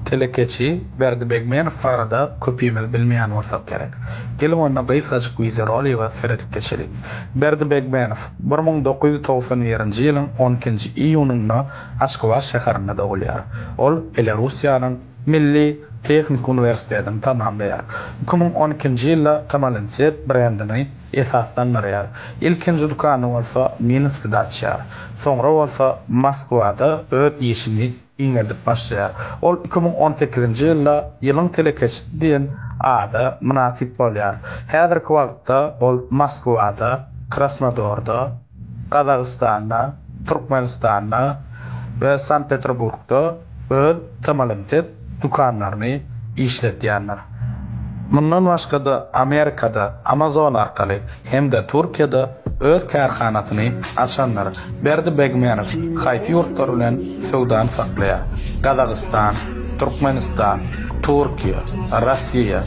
Telekeçi Berdi Begmenow barada köpimiz bilmeýän bolsak gerek. Geliň onda gysgajyk wideorolige seredip geçeliň. Berdi Begmenow 1991-nji ýylyň on ikinji iýunynda Aşgabat şäherinde dogulýar. Ol Belarussiýanyň Milli tehniki uniwersitetini tamamlaýar. 2012-nji ýylda Tamalintet brendini esaslandyrýar. Ilkinji dükanyny bolsa Minskde açýar. Soňra bolsa Moskwada öz işini giňeldip başlaýar. Ol 2018-nji ýylda Ýylyň telekeçisi diýen ada mynasyp bolýar. Häzirki wagtda ol Moskwada, Krasnodorda, Gazagystanda, Türkmenistanda we Sankt-Peterburgda öz Tmlimited dükanlaryny işletýändir. Mundan başga-da Amerikada Amazon arkaly hem-de Türkiýede öz kärhanasyny açandyr. Berdi Begmenow haýsy ýurtlar bilen söwdany saklaýar? Gazagystan, Türkmenistan, Türkiýe, Russiýa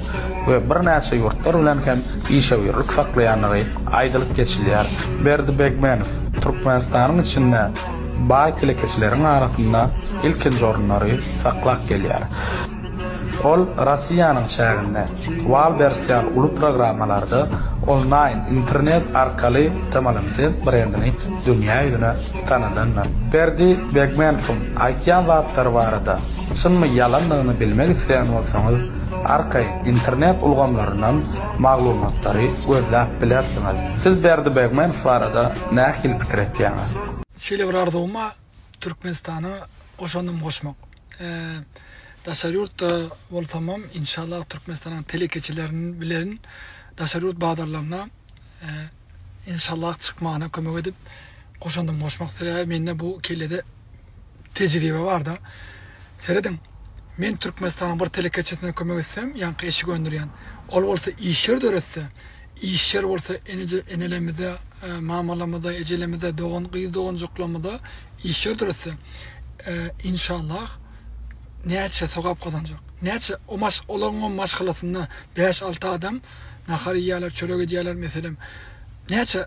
we birnäçe ýurtlar bilen hem işewürlik saklaýandygy aýdylyp geçilýär. Berdi Begmenow Türkmenistanyň içinde baý telekeçileriň arasynda ilkinji orunlary saklap gelýär. Ol Russiýanyň çäginde Wildberries ýaly uly programmalarda onlaýn internet arkaly Tmlmcent brendini dünýä ýüzüne tanadandyr. Berdi Begmenowyň aýtýan zatlary barada çynmy ýalandygyny bilmek isleýän bolsaňyz, arkaýyn internet ulgamlaryndan maglumatlary gözläp bilersiňiz. Siz Berdi Begmenow barada nähili pikir etýäňiz? Şeýle bir arzuwym bar, Türkmenistana goşandym goşmak. Daşary ýurtda bolsamam inşallah Türkmenistanyň telekeçilerini bilen daşary ýurt bazarlaryna inşallah çykmagyna kömek edip goşandym goşmak sebäbi mende bu kellede tejribe barda. Serediň men Türkmenistanyň bir telekeçisine kömek etsem ýaňky eşik öndürýän ol bolsa iş ýer döretse iş ýer bolsa eneje enelerimize mamalarymyza ejelerimize dogan gyz doganjyklarymyza iş ýer döretse inşallah näçe sogap gazanjak. Näçe o maş olaryň maşgalasynda 5-6 adam nahar iýýärler, çörek edýärler meselem. Näçe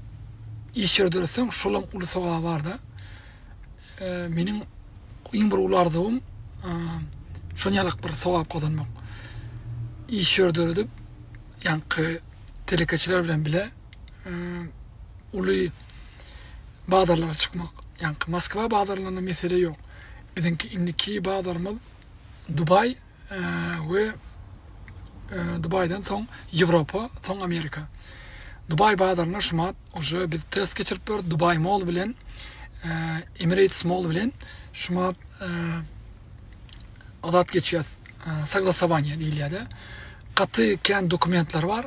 iş ýeri döretseň, şolaň uly sogaby bar-da. Meniň iň bir uly arzuwym şon ýalak bir sogap gazanmak. Iş ýeri döredip, ýaňky telekeçiler bilen bile uly bazarlara çykmak. Ýaňky Moskwa bazarlarynda mesele ýok. Biziňki indiki bazarymyz Dubaý we Dubaýdan soň Ýewropa, soň Amerika. Dubaý bazaryna şumat uje biz test geçirip ýörüs. Dubaý Mall bilen Emirates Mall bilen şumat azat geçýäs. Soglasowaniýe diýilýär-de. Gaty kän dokumentler bar.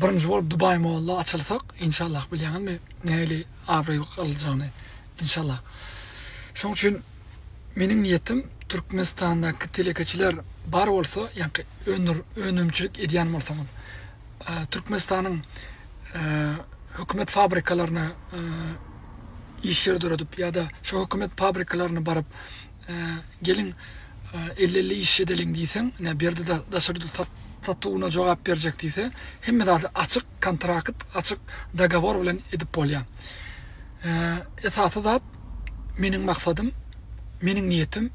Birinji bolup Dubaý Mallda açylsak, inşallah bilýäňizmi nähili abraý aljagyny inşallah. Şoň üçin meniň niýetim Türkmenistandaky telekeçiler bar bolsa, ýaňky öndür önümçilik edýän bolsaňyz, Türkmenistanyň hökümet fabrikalaryna iş ýeri döredip ýa-da şo hökümet fabrikalaryna baryp Geliň, elli-elli iş edeliň diýseň, ine, Berdi daşary ýurda satuwyna jogap berjek diýse, hemme zady açyk kontrakt, açyk dogowor bilen edip bolýar. Esasy zat, meniň maksadym, meniň niýetim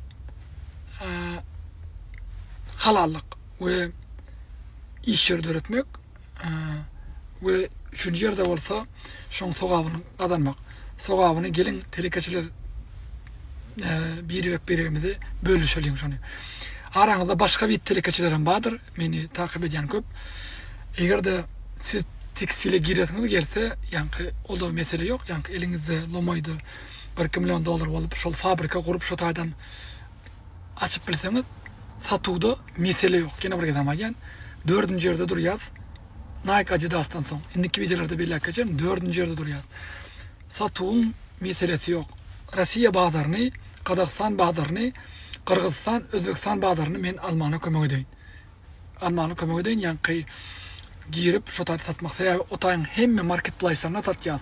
halallyk we iş ýeri döretmek. We üçünji ýerde bolsa şoň sogabyny gazanmak. Sogabyny geliň telekeçiler birek biregimizi bölüşeliň şony. Araňyzda başga bir telekeçiler hem bardyr. Meni takyp edýän köp. Eger-de siz tekstile giresiňiz gelse, ýaňky o da mesele ýok. Ýaňky eliňizde lomaýda 1-2 million dollar bolup, şol fabrika gurup şo taýdan Açyp bilseňiz satuwda mesele ýok. Ýene bir gezem aýdýan. Dördünji ýerde durýas. Nike Adidasdan soň. Indiki wideolarda belläp geçerin. Dördünji ýerde durýas. Satuwyň meselesi ýok. Rossiýa bazaryny, Gazagystan bazaryny, Gyrgyzystan, Özbegistan bazaryny men almana kömek edeýin. Almana kömek edeýin, ýaňky girip şo taýda satmak. Sebäbi o taýyň hemme marketplaýslarynda satýas.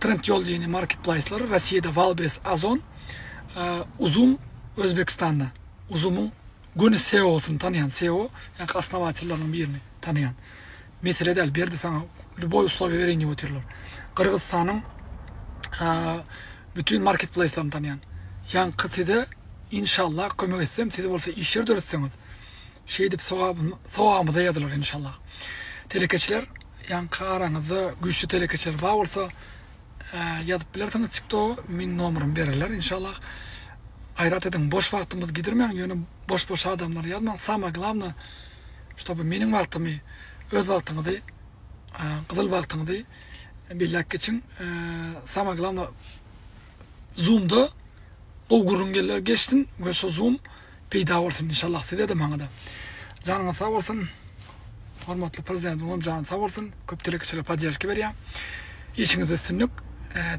Trendyol diýen marketplaýslar Rossiýada Wildberries, Ozon. Uzum Özbekistanda. Uzumyň göni CEO-syny tanaýan, CEO, ýaňky osnowatelleriniň birini tanaýan. Mesele däl, berdi saňa lýuboý uslowiýa bereýin diýip otyrlar. Gyrgyzystanyň bütin marketplaýslaryny tanaýan. Ýaňky size. Inşallah kömek etsem siz bolsa iş ýeri döretseňiz şeýdip sogabym sogabymyza ýazylar inşallah. Telekeçiler ýaňky araňyzda güýçli telekeçiler bar bolsa ýazyp bilersiňiz tiktoga meň nomerymy bererler inşallah. Gaýrat ediň boş wagtymyzy gidirmäň ýöne boş boş adamlara ýazmaň samое glawno ştoby meniň wagtymy öz wagtyňyzy gyzyl wagtyňyzy belläp geçiň samое glawno zoomda gowy gürrüň geçsin we şo zoom peýda bolsun inşallah size-de maňa-da. Janyňyz sag bolsun. Hormatly prezidentimiziň jany sag bolsun. Köp telekeçilere podderžka berýär. Işiňizde üstünlik.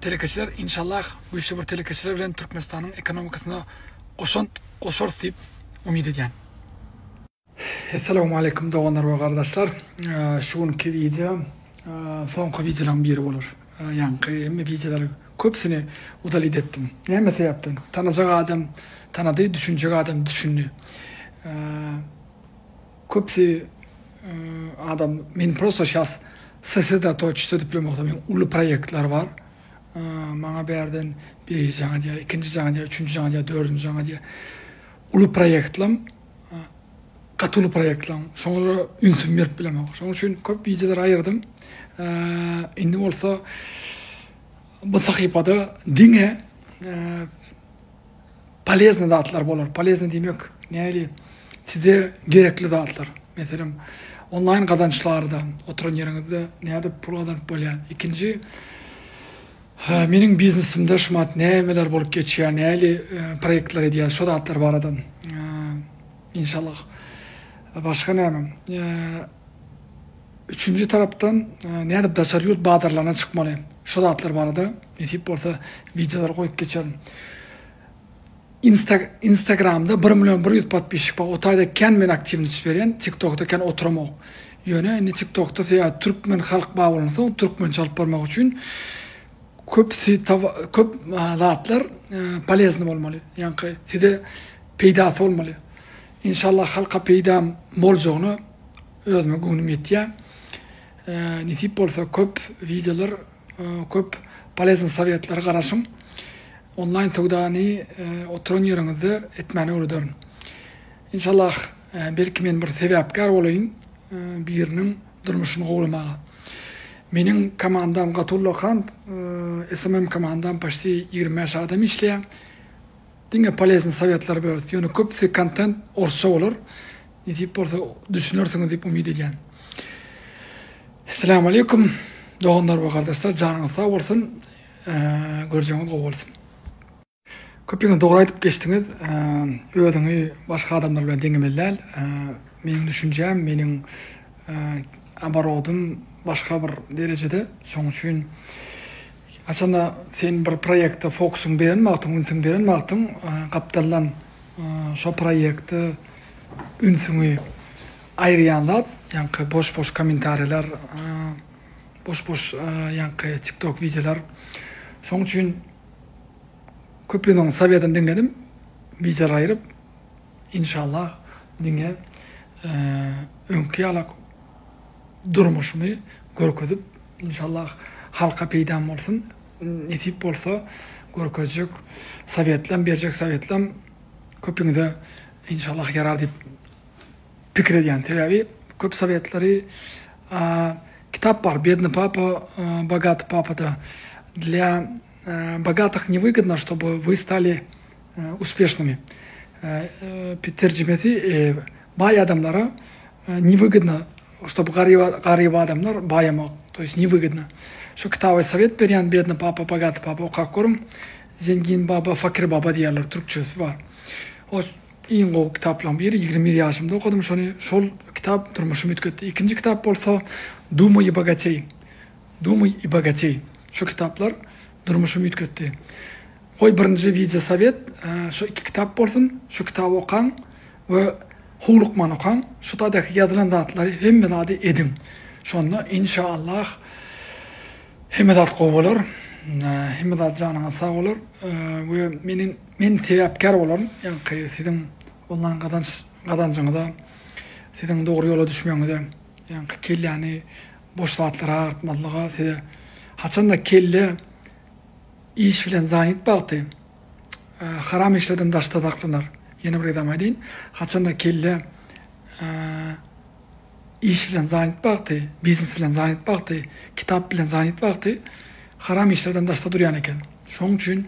Telekeçiler inşallah güýçli bir telekeçiler bilen Türkmenistanyň ekonomikasyna goşant goşarys diýip umyt edýän. Essalamu aleýkum doganlar we gardaşlar. Şu günki wideo soňky wideolaryň biri bolar. Ýaňky hemme wideolary köpüsini udalit etdim. Näme sebäpden? Tanajak adam tanady, düşünjek adam düşündi. Köpüsi adam men prosto şas sosredotoçиться edip bilemok. Meň uly proýektler bar. Maňa bärden biri jaň edýär, ikinji jaň edýär, üçünji jaň edýär, dördünji jaň edýär. Uly proýektlam gaty uly proýektlam. Şoňa ünsüm berip bilemok. Şonuň üçin köp wideolar aýyrdym. Indi bolsa bu sahypada diňe polezny zatlar bolar. Polezny diýmek näli? Size gerekli zatlar. Meselem, onlaýn gazançlarda oturan ýeriňizde nädip pul gazanyp bolýar? Ikinji Meniň biznesimde şumat nämeler bolup geçýär, näli proýektler edýär, şo zatlar barada. Inşallah. Başga näme? Üçünji tarapdan nädip daşary ýurt bazarlaryna çykmaly, şo zatlar barada nesip bolsa wideolar goýup geçerin. Insta Instagramda 1 million 100 podpisçik bar. O taýda kän men aktiwnyç berýän, TikTokda kän oturamok. Ýöne indi TikTokda sebäbi türkmen halk bar bolansoň türkmençe alyp barmak üçin köpüsi köp zatlar polezny bolmaly. Ýaňky size peýdasy bolmaly. Inşallah halka peýdam boljagyna özüme göwnüm ýetýär. Nesip bolsa köp wideolar, köp polezny sowetler garaşyň. Onlaýn söwdany oturan ýeriňizde etmäni öwrederin. Inşallah belki men bir sebäpkär bolaýyn biriniň durmuşyny gowulamaga. Meniň komandam gaty ullakan, SMM komandam почти 25 adam işleýär. Diňe polezny sowetler bereris. Ýöne köpüsi kontent orsça bolar. Nesip bolsa düşünersiňiz diýip umyt edýän. Esselamu aleýkum doganlar we gardaşlar janyňyz sag bolsun. Görjegiňiz gowy bolsun. Köpüňiz dogry aýdyp geçdiňiz. Özüňi başga adamlar bilen deňemeli däl. Meniň düşünjäm, meniň oborodym başga bir derejede. Şonuň üçin haçanda sen bir proýekte fokusyňy beren wagtyň, ünsüňi beren wagtyň gapdaldan şo proýekte ünsüňi aýyrýan zat, ýaňky boş-boş kommentariýalar, boş-boş ýaňky TikTok wideolar. Şonuň üçin köpüniň sowetini diňledim. Wideolar aýyryp, inşallah diňe öňki ýalak durmuşymy görkezip, inşallah halka peýdam bolsun. Nesip bolsa görkezjek sowetlem, berjek sowetlem köpüňize inşallah ýarar diýip pikir edýän. Sebäbi köp sowetleri kitap bar Bedny papa, bogaty papada для bogatых ne wygodno, чтобы вы stali uspешными. Terjimesi baý adamlara ne wygodno, чтобы garyp adamlar baýamak. To есть ne wygodno. Şu kitaby sowet berýän Bedny papa, bogaty papa okap görüň. Zengin baba, fakir baba diýýärler, türkçesi bar. O Iň gowy kitaplaryň biri 21 ýaşymda okadym şony şol kitap durmuşymy üýtgetdi ikinji kitap bolsa Думай и богатей Думай и богатей şu kitaplar durmuşymy üýtgetdi goý birinji wideo sowet şu iki kitap bolsun şu kitaby okaň we howlukman okaň şu taýdaky ýazylan zatlary hemme zady ediň şonda inşallah hemme zat gowy bolar hemme zat janyňyz sag bolar we meniň Men sebäpkär bolaryn, ýaňky siziň onlaýn gazanç gazanjyňyza, siziň dogry ýola düşmegiňize, ýaňky kelläni boş zatlara agyrtmazlyga size haçanda kelle iş bilen zanit wagty. haram işlerden daşda saklanar. Ýene bir gezem aýdaýyn, haçanda kelle iş bilen zanit wagty, biznes bilen zanit wagty, kitap bilen zanit wagty haram işlerden daşda durýan eken. Şonuň üçin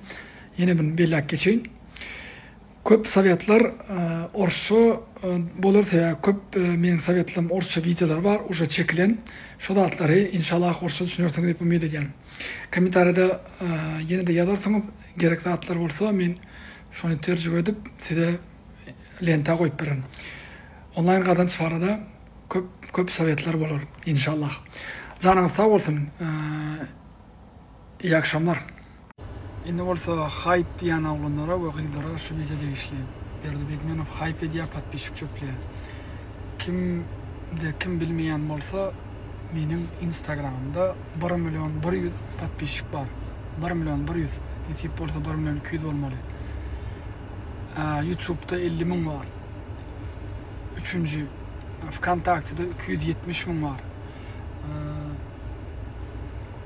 ýene bir belläp geçeýin. Köp sowetler orsça bolar sebäbi köp meniň sowetlerim orsça wideolar bar uje çekilen şo zatlary inşallah orsça düşünersiňiz diýip umyt edýän. Kommentariýada ýene-de ýazarsyňyz gerek zatlar bolsa men şony terjime edip size lenta goýup bererin. Onlaýn gazanç barada köp köp sowetler bolar inşallah. Janyňyz sag bolsun. Iyi akşamlar. Indi bolsa haýp diýýän oglanlara we gyzlara şu wideo degişli. Berdi Begmenow haýp edýär podpisçik çöpleýär. Kimde kim bilmeýän bolsa meniň instagramymda bir million 100 podpisçik bar. Bir million 100 nesip bolsa bir million 200 bolmaly. Youtubeda 50 müň bar. Üçünji Vkontaktede 270 müň bar.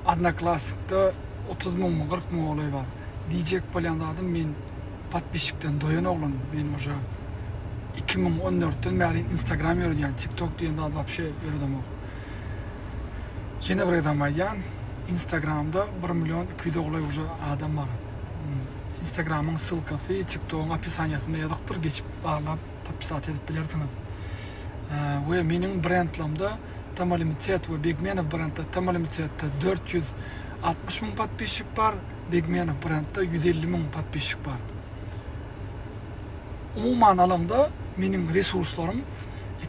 Odnoklassnikde 30 müňmi 40 müň golaý bar. Diýjek bolýan zadym men podpisçikden doýan oglan. Men uje 2014-den bäri Instagram ýöredýän, TikTok diýen zat wapşe ýöredemok. Ýene bir gezem aýdýan, Instagramda 1 million 200 golaý uje adam bar. Instagramyň ssylkasy TikTogyň opisaniýasynda ýazykdyr, geçip barlap podpisat edip bilersiňiz. We meniň brendlamda Tmlimited we Begmenow brendde Tmlimited-de 460 müň podpisçik bar, Begmenow brendde 150 müň podpisçik bar. Umuman alaňda meniň resurslarym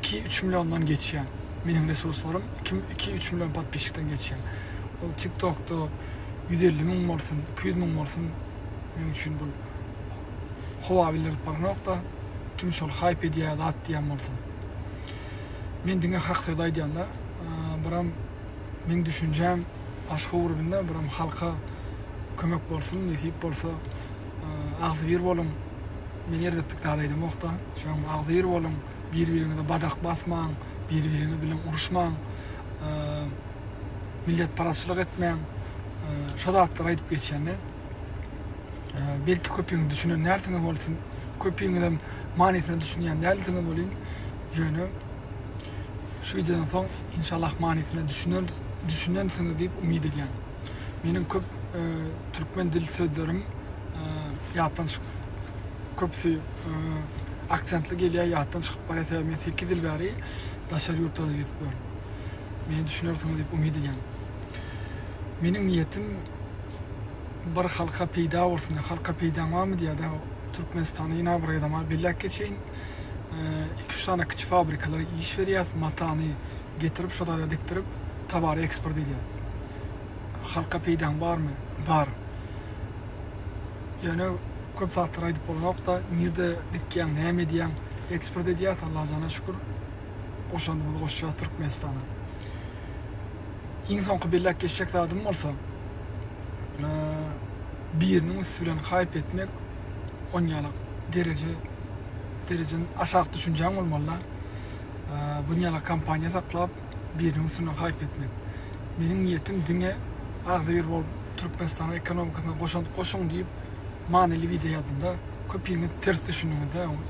2-3 milliondan geçýär. Meniň resurslarym 2-3 million podpisçikden geçýär. Ol TikTokda 150 müň bolsun, 200 müň bolsun, meň üçin bu howa bildirip baranok-da, kim şol haýp edýär, zat diýýän bolsa. Men diňe hak söz aýdýanda, biram meň düşünjäm başga ugrunda, biram halka kömek bolsun, nesip bolsa agzybir boluň. Men erbetlik zat aýdamok-da, şoň agzybir boluň, bir-biriňize badak basmaň, bir-biriňiz bilen uruşmaň, milletparazçylyk etmäň. Şo zatlary aýdyp geçýän-de. Belki köpüňiz düşünen dälsiňiz bolsun, köpüňizem manysyna düşünýän dälsiňiz welin, ýöne şu wideodan soň inşallah manysyna düşüner düşünensiňiz diýip umyt edýän. Meniň köp e, türkmen dil sözlerim e, ýatdan çyk köpüsi e, aksentli gelýär, ýatdan çykyp barýar. Sebäbi men 8 ýyl bäri daşary ýurtlarda gezip ýörün. Meni düşünersiňiz diýip umyt edýän. Meniň niýetim bir halka peýda bolsun, halka peýdaň barmy diýýär-de, Türkmenistanda ýene bir gezek bar belläp geçeýin. 2-3 sany kiçi fabrikalara iş berýäs, matany getirip şo taýda dikdirip, towary eksport edýäs. Halka peýdaň barmy? Bar. Ýöne köp zatlar aýdyp bolanok-da, nirde dikýäň, näme edýäň, eksport edýäs, Allajana şükür, goşandymyzy goşýas Türkmenistana. Iň soňky belläp geçjek zadym bolsa, biriniň üsti bilen haýp etmek onýalak dereje derejeden aşak düşünjäň bolmaly-da. Bunýalak kompaniýa saklap biriniň üstünden haýp etmek. Meniň niýetim diňe agzybir bolup Türkmenistanyň ekonomikasyna goşant goşuň diýip manyly wideo ýazdym-da. Köpiňiz ters düşündiňiz-dä oňa.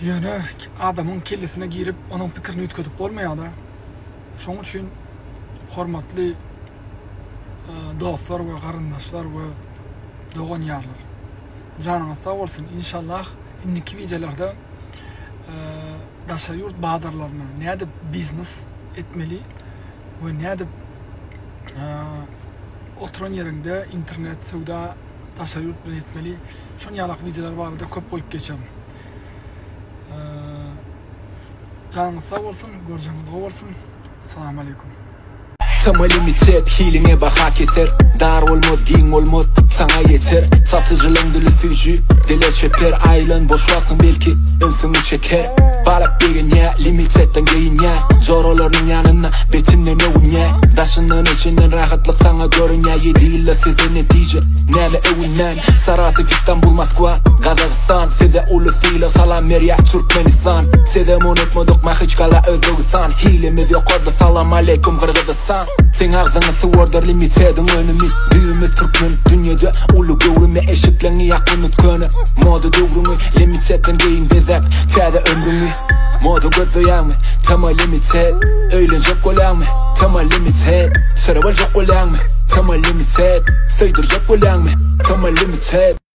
Ýöne adamyň kellesine girip onuň pikirini üýtgedip bolmaýar-da. Şoň üçin hormatly dostlar we garyndaşlar we dogan ýarlar. Janyňyz sag bolsun. Inşallah indiki wideolarda daşary ýurt bazarlaryna nädip biznes etmeli we nädip oturan ýeriňde internet söwda daşary ýurt bilen etmeli. Şon ýalak wideolar barada köp goýup geçerin. Janyňyz sag bolsun, görjegiňiz gowy bolsun. Salam aleýkum. Tama limited hiliňe baha keser Dar bolmaz giň bolmaz saňa ýeter Satyjylaň dili süýji dile çeper Aýlan boş wagtyň belki ünsüňi çeker Balak begenýä limitedden geýinýä Joralarynyň ýanynda betinden öwünýä Daşyndan içinden rahatlyk saňa görünýä Ýedi ýylda size netije. Näme öwünmän Saratow, Istanbul, Moskwa, Gazagystan Size uly sylag salam berýär Türkmenistan Sizem unutmadyk Mahaçkala, Özbegistan Hilimiz ýokarda salam aleýkum Gyrgyzystan Seň agzyňy suwardar Limitediň önümi Düýbümiz türkmen dünýede uly göwrümi Eşikleňi ýak unut köne moda döwrüňi Limitedden geýin bezäp täze ömrüňi Moda gözleýäňmi Tema Limited Öýlenjek bolýaňmy Tema Limited Şerap aljak bolýaňmy Tema Limited Söýdürjek bolýaňmy Tema Limited.